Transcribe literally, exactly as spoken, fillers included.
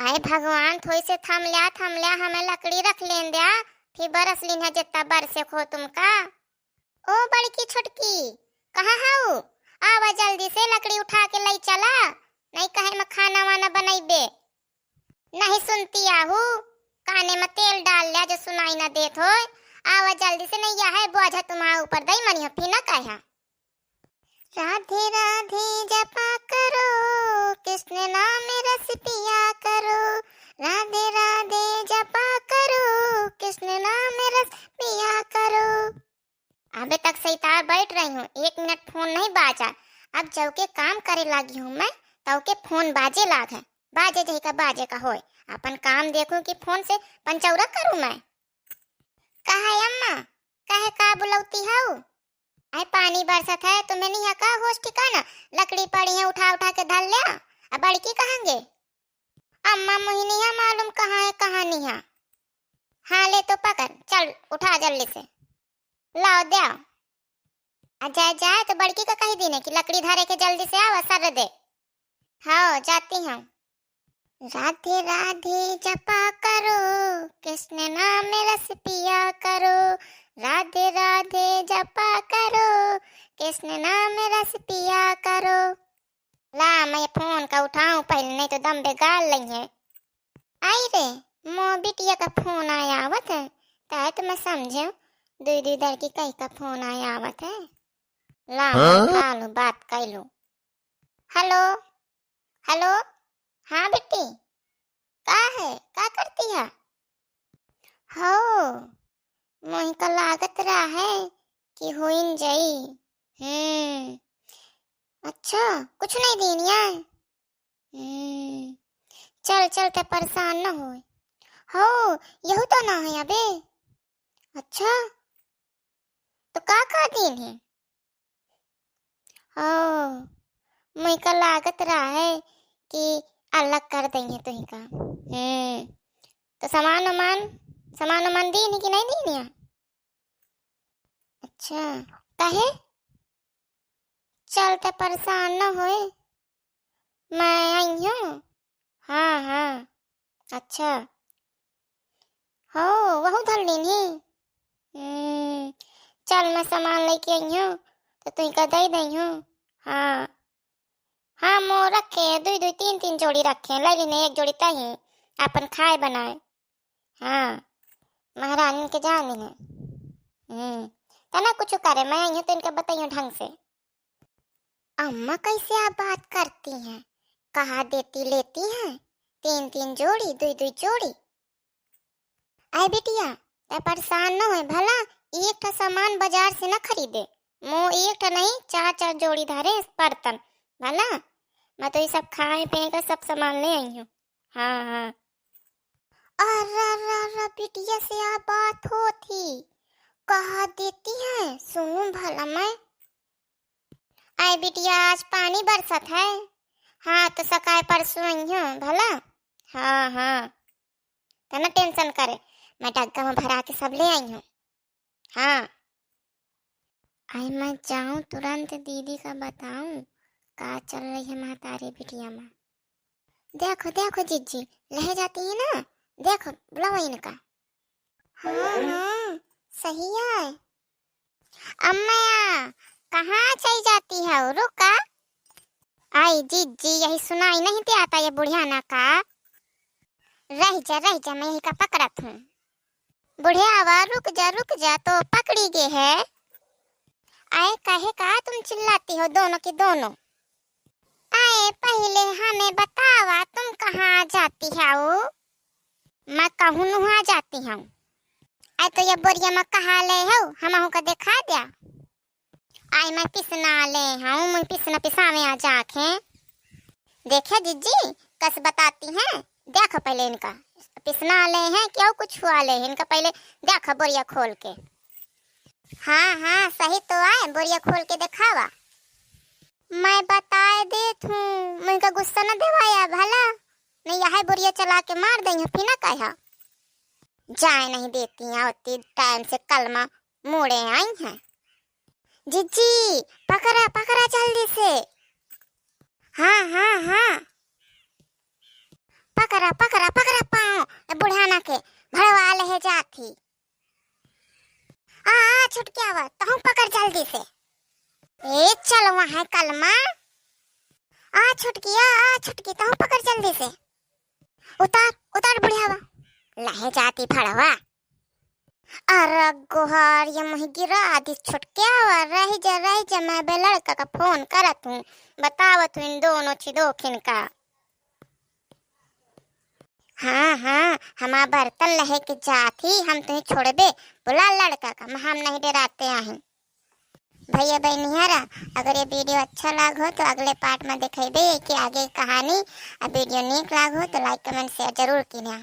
अरे भगवान, थोड़ी से थम ल्या, थम ल्या, हमें लकड़ी रख लेन द्या, फिर बरस लीन है जितना बरसे को तुमका। ओ बड़की छोटकी, कहाँ हऊ? आवा जल्दी से लकड़ी उठा के लई चला, नहीं कहे में खाना वाना बनइबे। नहीं सुनती आहू, काने में तेल डाल ल्या जो सुनाई ना देत होय। आवा जल्दी से, नहीं यह है बोझा तुम्हारे ऊपर दई मनिया फिर ना कहा। राधे राधे जपा करो, कृष्ण नाम रस पिया करो। राधे राधे जपा करो, कृष्ण नाम रस पिया करो। अबे तक सैतार बैठ रही हूँ, एक मिनट फोन नहीं बाजा। अब जब के काम करे लागी हूँ मैं, तब के फोन बाजे लाग है। बाजे जही का बाजे का होए, अपन काम देखूँ कि फोन से पंचौरा करूँ मैं। कहे अम्मा, कहे का बुलौती हऊ? अरे पानी बरसत है, तुम्हें नहीं है का होश ठिकाना? लकड़ी पड़ी है, उठा उठा के धर ल्या। अब बड़की कहेंगे, अम्मा मुही नहीं है मालूम कहाँ है कहाँ नहीं है। हाँ ले तो पकड़, चल उठा जल्दी से, लाओ द्या। आ जाए जाए तो बड़की का कही दीने कि लकड़ी धरे के जल्दी से आवा, सर दे। हाँ जाती हूँ। राधे राधे जपा करो, कृष्ण नाम रस पिया करो। राधे राधे जपा करो, कृष्ण नाम रस पिया करो। ला मैं फोन का उठाऊं पहले, नहीं तो दम बेगाल लई है। आई रे, मो बिटिया का फोन आया आवत है, तय तो मैं समझे दुई दुई दर की कही का फोन आया आवत है। ला मैं हाँ? उठा लूं, बात कर लूं। हेलो, हेलो, हाँ बेटी, का है, का करती है? हो, मोही का लागत रहा है कि होइन जाई। हम्म, अच्छा, कुछ नहीं दीन या? हम्म, चल चल, ते परेशान न होए। हो, यहू तो ना है अबे। अच्छा, तो का का दीन है? ओ, मुझका लागत रहा है कि अलग कर देंगे तुही का। हम्म, तो सामान उमान, सामान उमान दीन है कि नहीं दीन है? अच्छा, काहे? चल, ते परेशान न होए, मैं आई हूँ। हाँ, हाँ, अच्छा। हो, वहू धर लीन ही। हम्म, चल, मैं सामान लेके आई हूँ, तो तुही का दे दई हूँ। हाँ, हाँ, मो रखे हैं, दुई दुई तीन तीन जोड़ी रखे हैं, ले लीने एक जोड़ी तही, अपन खाए बनाए। हाँ, महारानी के जानी है। हम्म, तना कुछ करे, मैं आई हूँ तो इनका बताइयो ढंग से। अम्मा कैसे आप बात करती हैं, कहा देती लेती हैं, तीन तीन जोड़ी, दुई दुई जोड़ी। आए बिटिया, तै परेशान न होए, भला एक ठा सामान बाजार से न खरीदे, मो एक ठा नहीं, चार चार जोड़ी धरे बर्तन, भला मैं तो ये सब खाए पिए का सब सामान ले आई हूँ। हाँ, हाँ। अरे, अरे, अरे, बिटिया से आ बात होत ही, कहा देती है, सुनूं भला मैं। आए बिटिया, आज पानी बरसत है। हाँ, तो सकाए परसों अइहो भला। हाँ, हाँ, तना tension करे, मैं डग्गा में भरा के सब ले आई हूँ। हाँ। आई मैं जाऊँ तुरंत दीदी का बताऊँ का चल रही है महतारी बिटिया में। देखो, देखो जिज्जी, ले जाती है ना, देखो, बुलाओ इनका। हाँ, हाँ, सही है। अम्मया, कहाँ चली जाती है? रुका। आई जिज्जी, यही सुनाई नहीं देता ये बुढ़ियाना का? रह जा, रह जा, मैं यही का पकड़त हूँ। बुढ़ियावा, रुक जा, रुक जा, तो पकड़ी गे है। आए, कहे का तुम चिल्लाती हो दोनों की दोनों? आए, पहिले हमें बतावा, तुम कहाँ जाती हो? मैं कहूँ नुहा जाती हूँ। आए, तो ये बोरिया में कहा ले हो, हमहू का देखा द्या। आई मैं पिसना ले हूँ, मुझे पिसना पिसावे आ जाखे। देखे जिज्जी, कस बताती हैं, देखो पहले इनका। पिसना ले हैं, क्यों कुछ हुआ ले हैं, इनका पहले देखो बोरिया खोल के। हाँ, हाँ, सही तो आए, बोरिया खोल के देखावा। मैं बताए देत हूँ, मुझका गुस्सा न देवाया भला, नहीं यह बोरिया चला के मार देंगे, फिर ना कहा। जाए नहीं देती हैं, उतनी time से कलमा मुड़े आई हैं। जिज्जी, पकड़ा, पकड़ा जल्दी से। हाँ, हाँ, हाँ। पकड़ा, पकड़ा, पकड़ा पाँव, ए बुढ़ाना के, भड़वा लहे जात ही। आ, आ, छुटकी आवा, तहूँ पकड़ जल्दी से। ए, चल वहाँ कलमा। आ, छुटकी, आ, आ, छुटकी, तहूँ पकड़ जल्दी से। उतार, उतार बुढ़ियावा। लहे जाती भड़वा। अरे गोहार, ये मुही गिरा दी छुटकी आवा, रही जा, रही जा, मैं बे लड़का का फोन करत हूँ, बतावत हूँ इन दोनों चिदोखिन का। हाँ, हाँ, हमार बर्तन लहे के जात ही, हम तुही छोड़बे, बुला लड़का का, हम नहीं डराते आही। भैया बहनियारा, अगर ये video अच्छा लाग हो तो अगले part में दिखेबे कि आगे कहानी। आ video नीक लाग हो तो like, comment, share जरूर कीन्या।